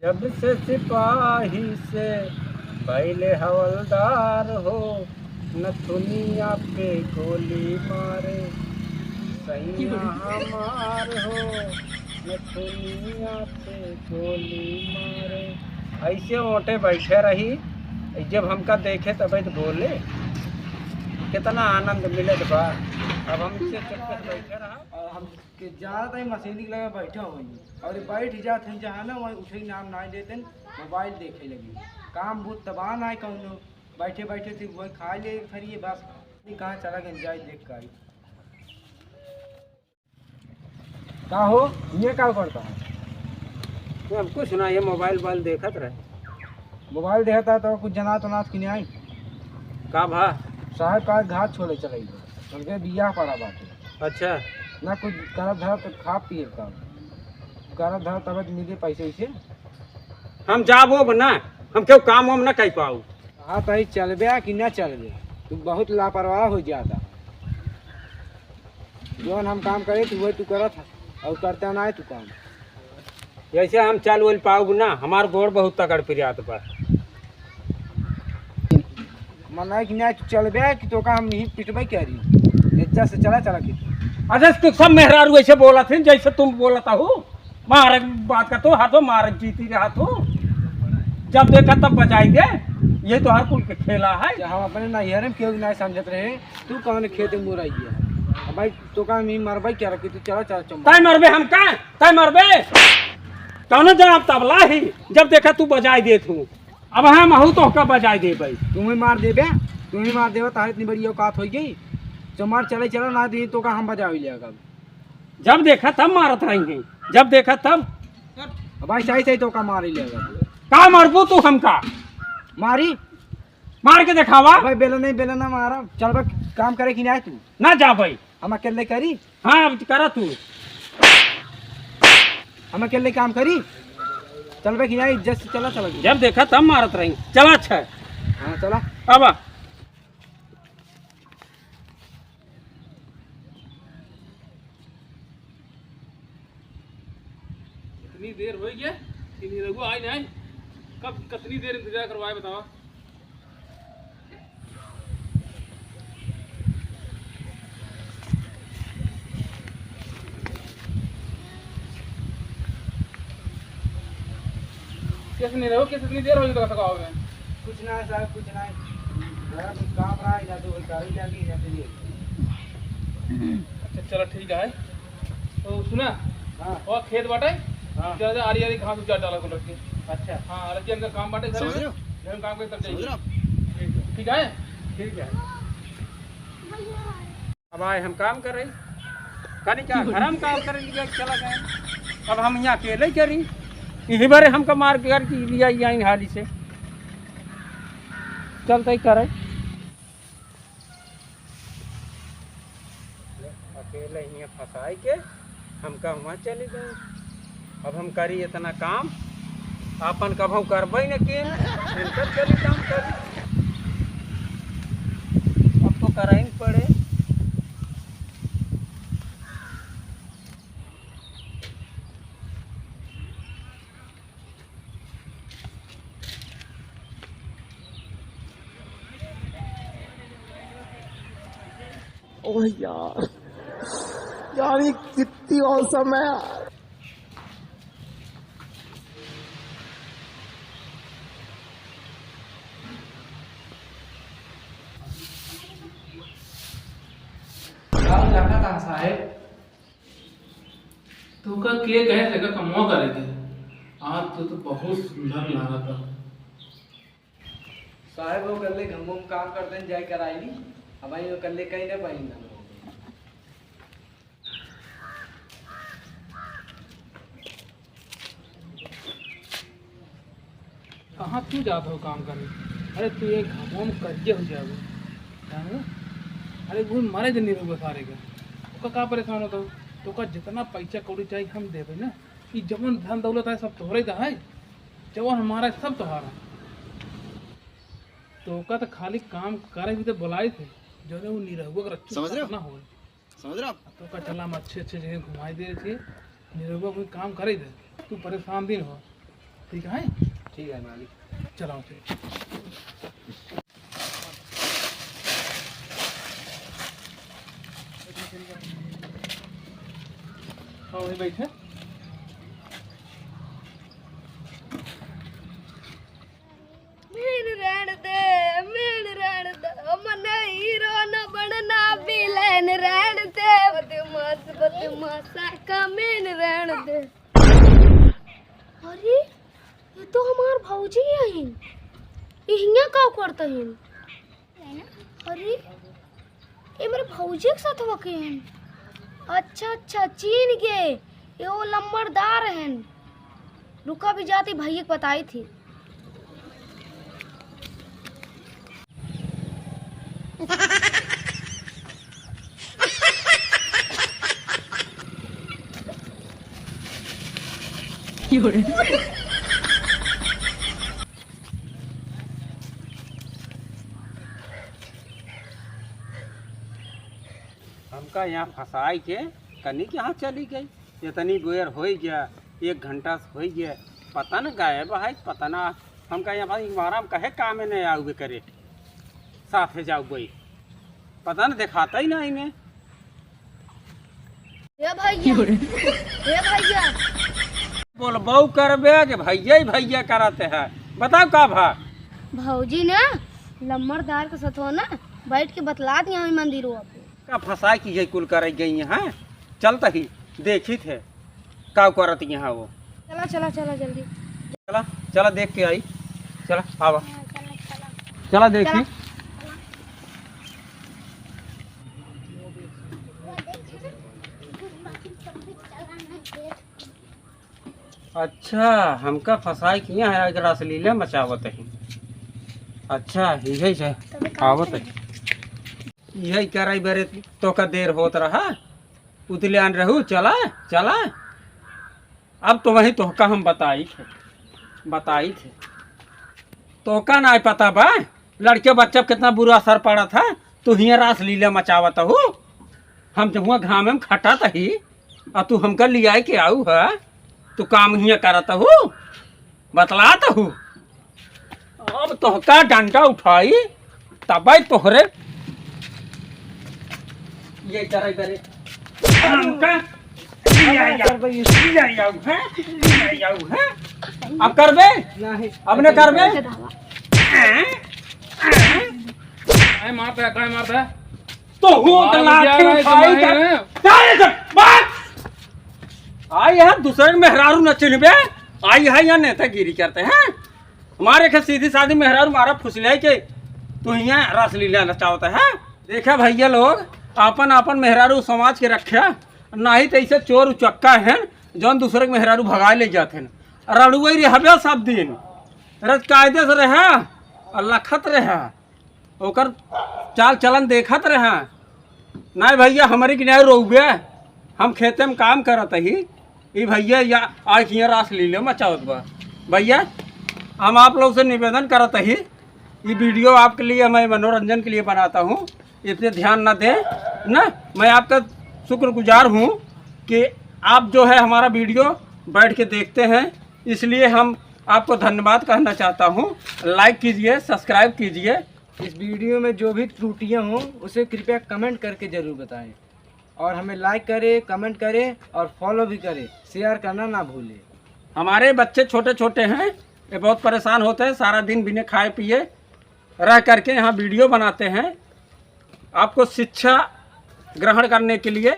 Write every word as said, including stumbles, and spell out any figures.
जब से सिपाही से भइले हवलदार हो, नथुनिया पे गोली मारे, सैया हमार हो, नथुनिया पे गोली मारे। ऐसे ओटे बैठे रही, जब हमका देखे तब तो बोले, कितना आनंद मिलत बा। अब हम इनसे चुपके से बैठे रहा। और हम के ज्यादा टाइम मशीनी के लगे बैठा हुई और बैठ जात हैं जहाँ ना, वहीं उठे नाम ना लेते, मोबाइल देखे लगी। काम बूत तबाह ना है कौनो, बैठे बैठे थे वही खा ले फरिए बस। नहीं कहाँ चला गए, जाए देख कर आई। का हो, ये का करता है? ये हम कुछ ना, ये मोबाइल वोबाइल देखत रहे। मोबाइल देखता तो कुछ जनात उनात कि नहीं आई? का भा? साहब का घात छोड़े चले गए, उनके बियाह पड़ा बाटे। अच्छा। ना कुछ करत धरत तो खा पिए का, करत धरत तब मिले पैसे वैसे। हम जाबो अब ना, हम क्यों काम वाम ना कर पाऊ। हाँ, तो चलबे कि ना चलबे? तू बहुत लापरवाह हो जाता। जौन हम काम करे तू वही तू करत है और करता ना है तू काम। जैसे हम चल वल पाऊब ना, हमार गोड़ बहुत तगड़ पिरियात बा। मन है कि ना तू चलबे कि तो का हम ही पिटबे कह रही। इज्जत से चला, चला के। अच्छा, तू सब मेहरारू ऐसे बोलत हैं जैसे तुम बोलत हो। मारे बात का तो हर दो मारे जीती रहा तू। जब देखा तब बजाई दे। ये तो हर कुल के खेला है। हम अपने नैहर में केहू नहीं समझत रहे, तू कौन खेत में मुरई है? अब भाई तो का हम ही मरबे क्या रखी, तू चला, चला चुम्मा। तय मरबे हम का? तय मरबे? कौनो जनाब तबला ही, जब देखा तू बजाई देत हूँ। अब हम हूँ तो का बजाई देबे। तू ही मार देबे, तू ही मार देबे, तार इतनी बड़ी औकात हो गई। तो मार चले चला ना दी तो का हम बजावे ले अब। जब देखा तब मारत रही हैं, जब देखा तब। अब भाई सही सही तो का मार ले अब। का मारबू तू हमका? मारी। मार के देखावा। भाई बेला नहीं, बेला ना मारा। चल बा काम करे कि नहीं तू? ना जा भाई। हम अकेले करी। हाँ, अब करा तू। हम अकेले काम करी। चल बे कि नहीं, इज्जत से चला, चला। जब देखा तब मारत रही। चला अच्छा। हाँ, चला। अब आ। इतनी देर हो गया, इन्हीं रघु आए नहीं। कब, कितनी देर इंतजार करवाए बताओ। किस नहीं रहो, किस इतनी देर हो गई तो कब तक आओगे? कुछ ना है साहब, कुछ ना है। मेरा कुछ काम रहा है, या तो वही गाड़ी लगी, या तो ये। अच्छा, चलो ठीक है। तो सुना? हाँ। और खेत बाटे? हाँ। चल जा, आरी आरी घास उजाड़ डाला कुल रख के। अच्छा। हाँ, लड़कियन का काम बाटे घरे में। समझ रहे हो? घर में काम करे तब समझ रहे हो? जाइए। ठीक है। ठीक है? ठीक है। अब आए हम काम कर रही, कनी का घर हम काम कर लिया, चला गए। अब हम यहाँ अकेले ही करी, यही बारे हमका मार के घर की लिया, यहाँ हाली से चलते ही करे। अकेले हियाँ फँसाए के हमका हुआँ चली गई। अब हम करी इतना काम, आपन कभऊ करबे न किन, इनकर चली काम करी। अब तो कराइन पड़े। ओह यार, यार ये कितनी औसम है यार। का लगा था साहेब? तोका के कहे तेका कमवा करे के? आज तो, तो बहुत सुंदर लागत है। साहेब, वो कल्ले घमो में काम करते हैं, जाई कराई ली। अब आई वो कल्ले कहीं ना पाई घमो में। कहाँ तू जात हो काम करे? अरे तू एक घमो में करिया हो जाबो, जाने? अरे वो मरे दिन नहीं रहुआ सारे का, ओका का परेशान होता हो? तोका जितना पैसा कौड़ी चाहिए हम देबे ना, ई जवन धन दौलत है सब तोहरे का है, जवन हमारा है सब तोहारा है। तोका तो खाली काम करे भी तो बुलाए थे, जौने वो निरहुआ के रच्चू समझ रहे हो? ना हो। समझ रहे हो आप? तो का चला हम अच्छे अच्छे जगह घुमाई दे थे, निरहुआ कोई काम करे दे, तू परेशान दिन हो। ठीक है? ठीक है मालिक। चलाओ फिर। हाँ, वहीं बैठे। मीन रहण दे, मीन रहण दे, मने हीरो न बनना, विलेन रहण दे, बदमाश, बदमाशा का मीन रहण दे। अरे, ये तो हमार भौजी हइन। ये हियाँ का करत हइन? अरे, ये मेरे भौजी के साथ वकीन। अच्छा, अच्छा, चीन के। ये वो लम्बरदार हइन। रुका भी जाती, भैया के बताई थी। हमका यहाँ फँसाई के कनी के यहाँ चली गई। इतनी बेर होइ गया, एक घंटा से होइ गया, पता न गायब है, पता न। हमका यहाँ भाई मारा, हम कहे काम में नहीं आउबे करे, साथे जाउबे, पता न देखाता ही नहीं में। ए भैया, ए भैया। बोलबो करबे कि भैया ही भैया करत है। बताओ का भा? भौजी ना लम्बरदार के साथ हो ना, बैठ के बतलात यहाँ मंदिरों पे। का फँसा की ये कुल करे गई हैं? चलता ही देखी थे का करत यहाँ वो। चला, चला, चला जल्दी। चला, चला देख के आई। चला, आवा। हाँ, चला, चला। चला देखी। चला। अच्छा, हमका फँसाई किया है, आज रासलीला मचावत है। अच्छा, यही से आवत है। यही कराई बरे तोका देर होत रहा, उतले आन रहू, चला, चला। अब तो वही तोहका हम बताई थे, बताई थे। तोहका नाहीं पता बा, लड़के बच्चा पे कितना बुरा असर पड़त है। तू हियाँ रासलीला मचावत हू, हम जब हुआँ घामे में खटत ही, आ तू हमका लियाई के आऊ है, तू काम हियाँ करत हू, बतलात हू। अब तोहका डंडा उठाई, तबै तोहरे ये करे करे। हमका लियाई आऊ, लियाई आऊ, हैं? लियाई आऊ, हैं? अब करबे? नहीं। अब न करबे? हैं? हैं? काहे मारत है, काहे मारत है? तो हूँ मार तो लाठी दिया भाई, उठाई तो कर। मार। क्या रे सर? बात! आई है दूसरे के मेहरारू न चिन्हबे, आई है यहाँ नेतागिरी करते हैं। हमारे के सीधी सादी मेहरारू मारा फुसले के तू यहाँ रासलीला नचावत है। देखा भैया लोग, आपन आपन मेहरारू समाज के रख्या, नाहीं तो ऐसे चोर उचक्का हैं जौन दूसरे के मेहरारू भगाए ले जात हैं। रड़ुए रहबे सब दिन, रज कायदे से रहा और लखत रहा। ओकर चाल चलन देखत रहा। नाहीं भैया, हमरे किनारे रहुबे, हम खेते में काम करत ही। ई भैया या आइके हियाँ रासलीला मचावत बा। भैया, हम आप लोग से निवेदन करत ही, ई video आपके लिए मैं मनोरंजन के लिए बनाता हूँ, इस पे ध्यान ना दें ना। मैं आपका शुक्रगुजार हूँ कि आप जो है हमारा video बैठ के देखते हैं, इसलिए हम आपको धन्यवाद कहना चाहता हूँ। Like कीजिए, subscribe कीजिए। इस video में जो भी त्रुटियां हों, उसे कृपया comment करके ज़रूर बताएं और हमें like करें, comment करें और follow भी करें, share करना ना भूलें। हमारे बच्चे छोटे-छोटे हैं, ये बहुत परेशान होते हैं, सारा दिन बिना खाए पिए रह करके यहाँ video बनाते हैं। आपको शिक्षा ग्रहण करने के लिए